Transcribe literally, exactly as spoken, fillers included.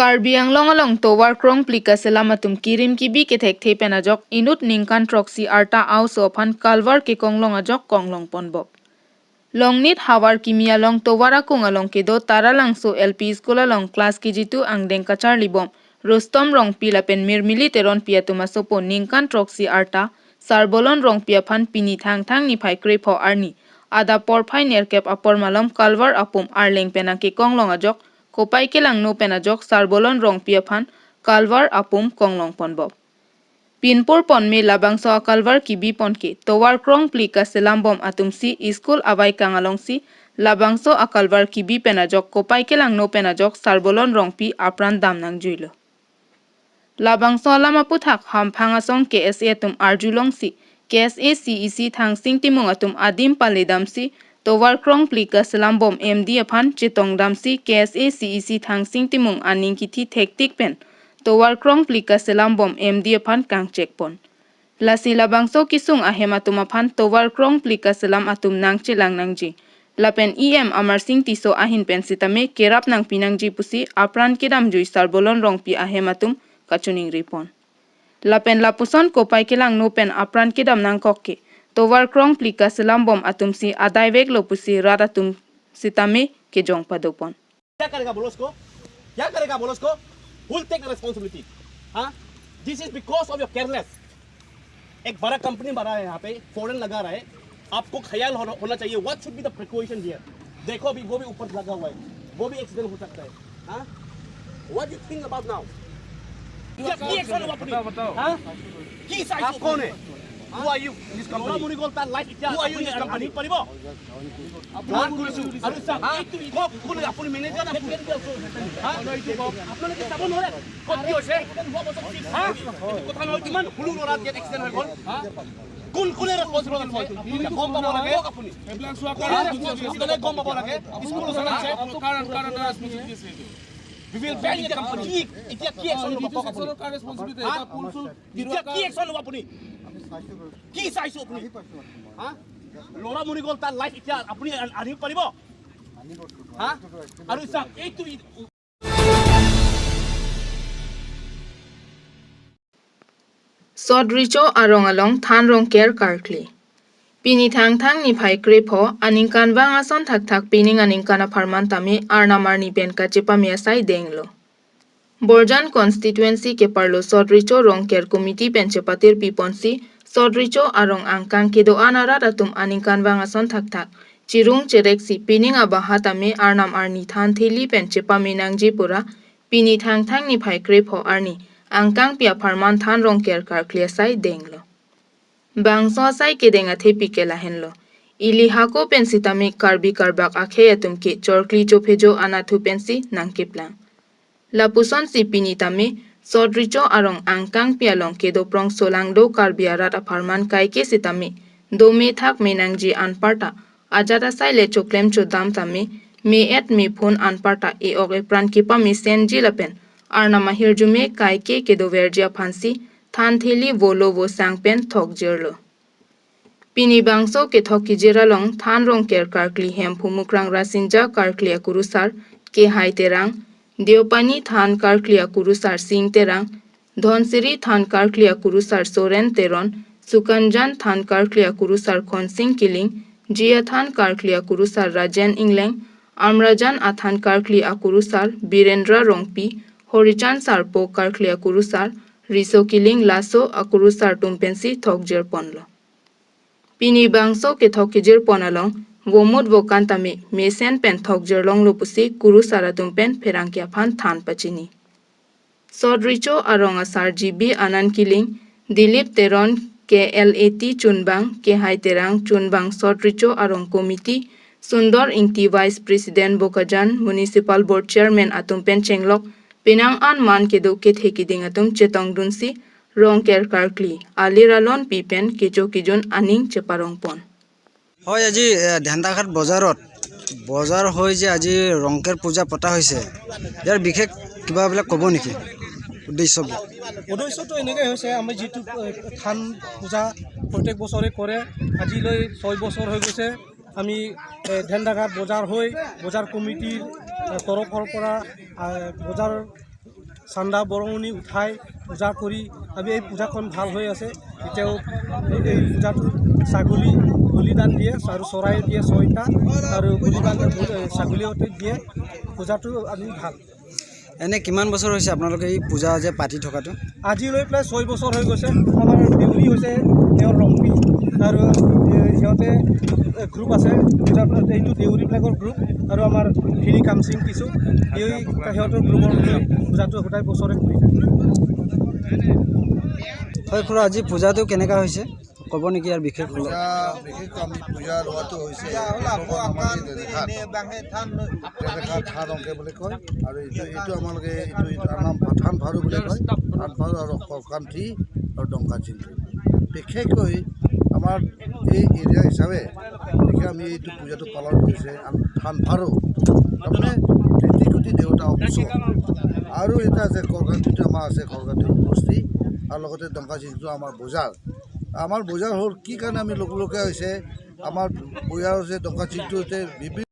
Karbi Anglong along tovar krongpli kaselam atum kirim kibi kethekthe pen ajok inut ningkan throksi arta a-oso aphan kalvar kekonglong ajok konglong ponbom. Longnit havar kimi along tovar akung along kedo Taralangso L P School along class K G two angdeng kacharlibom Rustom Rongpi lapen Mirmili Teronpi atum asopo ningkan throksi arta Sarbolon Rongpi aphan pini Thangthang niphai krepho arni adap porphai nerkep apor malom kalvar apum arleng pen nangkekonglong ajok kopai kelangno pen ajok Sarbolon Rongpi aphan kalvar apum konglong ponbom. Pinpur ponme labangso akalvar kibi ponke tovar krongpli kaselambom atumsi school avaikang alongsi labangso akalvar kibi pen ajok kopai kelangno pen ajok Sarbolon Rongpi apran dam nangjuilo. Labangso alam aputhak hamphang asong K S A atum arjulongsi K S A C E C Thangsing Timung atum adim paledamsi tovar krongpli kaselambom M D aphan chetongdamsi K S A C E C Thangsing Timung aning kithi thektik pen tovar krongpli kaselambom M D aphan kangchekpon. Lasi labangso kesung ahem atum aphan tovar krongpli kaselam atum nangchelang nangji lapen E M Amarsing Tisso ahin pen sitame kerap nangpi nangji pusi apran kedamjui Sarbolon Rongpi ahem atum kachiningripon. Lapen lapuson kopai kelangno pen apran kedam nangkok ke tovar krongpli kaselambom atumsi adaiveklo pusi rat atum sitame kejong padopon. क्या करेगा बोलो उसको? क्या करेगा बोलो उसको? Who will take the responsibility? हाँ, this is because of your careless. एक बड़ा कंपनी बना है यहाँ पे, फॉरेन लगा रहा है, आपको ख्याल होना, होना चाहिए, what should be the precaution here? देखो अभी वो भी ऊपर लगा हुआ है, वो भी एक्सीडेंट हो सकता है। हाँ, what do you think about now? क्या, কি একশন হ'ব আপুনি? हाँ, কি চাইছে? आप कौन है? Who are you in this company? ল'ৰা মৰি গ'ল, তাৰ লাইফ এতিয়া আপুনি আনি পাৰিব? আপোনাক কৰিছো। আৰু ছাৰ, এইটো কওক, কোন আপুনি মেনেজাৰ না কোন? হা? আপোনালোকে চাব নোৱাৰে? ক'ত কি হৈছে? হা? এইটো কথা নহয়, কিমান সৰু ল'ৰা ইয়াত এক্সিডেণ্ট হৈ গ'ল? হা? কোন কোনে ৰেছপন্সিবল আছে? আপুনি গম পাব লাগে। আপুনি এইবিলাক চোৱা কোনে ৰেছপন্সিবল আছে, গম পাব লাগে। স্কুল ওচৰত আছে। কাৰণ, কাৰণ ৰেছপন্সিবিলিটি আছে এইটো। We will ban the company. কি, এতিয়া কি একশ্যন ল'ব কওক আপুনি? কাৰ ৰেছপন্সিবিলিটি? হা? এতিয়া কি একশ্যন ল'ব আপুনি? কি চাইছো আপুনি? হা? ল'ৰা মৰি গ'ল, তাৰ লাইফ এতিয়া আপুনি আন-, আনিব পাৰিব? হা? আৰু চাওক, এইটো ই-, Sot Recho arong along than rongker karkli. Pini Thangthang niphai krepho aningkanvang ason thakthak pining aningkan apharman tame arnam arni pen kachepame asai denglo. Borjan constituency keparlo Sot Recho Rongker committee pen chepatir piponsi Sot Recho arong angkang kedo-an arat atum aningkanvang ason thakthak chirung chereksi pining abaha tame arnam arni than theli pen chepame nangji pura pini Thangthang niphai krepho arni angkangpi apharman than rongker karkli asai denglo. Bangso asai kedeng athepi ke lahenlo. Ili hako pen sitame Karbi Karbak akhei atum ke chorkli chophejo anathu pensi nangkeplang. Lapusonsi pini tame Sot Recho arong angkangpi along kedo Prongso Langdo Karbi arat apharman kaike sitame dome thakme nangji anparta ajat asai le choklem chodam tame me-et mephun anparta e-ok epran kepamesenji lapen arnam ahirjume kaike kedoverji aphansi than theli volo vosang pen thokjirlo. Pini bangso kethok kejir along than rongker karkli Hemphu Mukrang Rasinja karkli akurusar Kehai Terang, Deopani than karkli akurusar Sing Terang, Dhonsiri than karkli akurusar Soren Teron, Sukanjan than karkli akurusar Khonsing Kiling, Jia than karkli akurusar Rajen Ingleng, Amrajan athan karkli akurusar Birendra Rongpi, Horichand Sarpo karkli akurusar Riso Kiling laso akurusar atum pensi thokjirponlo. Pini bangso kethok kejirpon along vomut vokan tame mesen pen thokjirlonglo pusi kurusar atum pen pherangke aphan than pachini. Sot Recho arong asar G B Anand Kiling, Dilip Teron, K L A T chunbang, Kehai Terang chunbang Sot Recho arong committee, Sundor Ingti Vice President Bokajan Municipal Board Chairman atum pen chenglok penang an man kedo kethe kiding atum chetongdunsi rongker karkli alir alonpi pen kecho kejun aning cheparongpon. হয়, আজি, এ, ধেন্দাঘাট বজাৰত, বজাৰ হৈ যে আজি ৰংকেৰ পূজা পতা হৈছে, ইয়াৰ বিশেষ কিবা বোলে ক'ব নেকি উদ্দেশ্যবিলাক? উদ্দেশ্যটো এনেকৈ হৈছে, আমি যিটো, এ, থান পূজা প্ৰত্যেক বছৰে কৰে, আজিলৈ ছয় বছৰ হৈ গৈছে। আমি, এ, ধেন্দাঘাট বজাৰ হৈ বজাৰ কমিটিৰ, এ, তৰফৰ পৰা, আ, বজাৰ চান্দা বৰঙণি উঠাই পূজা কৰি আমি এই পূজাখন ভাল হৈ আছে। এতিয়াও এই পূজাটো ছাগলী বলিদান দিয়ে আৰু চৰাই দিয়ে ছয়টা আৰু বলিদান ছাগলী সৈতে দিয়ে। পূজাটো আমি ভাল। এনে কিমান বছৰ হৈছে আপোনালোকে এই পূজা যে পাতি থকাটো? আজি লৈ প্ৰায় ছয় বছৰ হৈ গৈছে। আমাৰ দেউৰী হৈছে তেওঁৰ ৰংপি আৰু এ, সিহঁতে গ্ৰুপ আছে। পূজা এইটো দেউৰীবিলাকৰ গ্ৰুপ আৰু আমাৰ ফিনি কামচিং কিছু এই সিহঁতৰ গ্ৰুপৰ পূজাটো সদায় বছৰে কৰি থাকে। হয় খুৰা, আজি পূজাটো কেনেকা হৈছে ক'ব নেকি ইয়াৰ বিষয়ে? পূজা বিশেষকৈ আমি পূজা লোৱাটো হৈছে আমাৰ এই ডেকা থান, ডেকা থান অংকে বুলি কয়। আৰু এইটো এইটো আমালোকে এইটো ইয়াৰ নাম থান ভাৰু বুলি কয়। থান ভাৰু আৰু কলকান্থি আৰু ডংকা চিংকু। বিশেষকৈ আমাৰ এই এৰিয়া হিচাপে বিশেষ আমি এইটো পূজাটো পালন কৰিছে। আমি থান ভাৰু তাৰমানে কোটি কোটি দেৱতা উৎসৱ। আৰু এটা আছে কলকান্থিটো আমাৰ আছে কলকান্থি বস্তি আৰু লগতে ডংকা চিংকুটো আমাৰ বজাৰ। আমাৰ বজাৰ হ'ল কি কাৰণে আমি ল'বলগীয়া হৈছে, আমাৰ বজাৰ হৈছে ডংকা চিংকুটোতে বিভিন্ন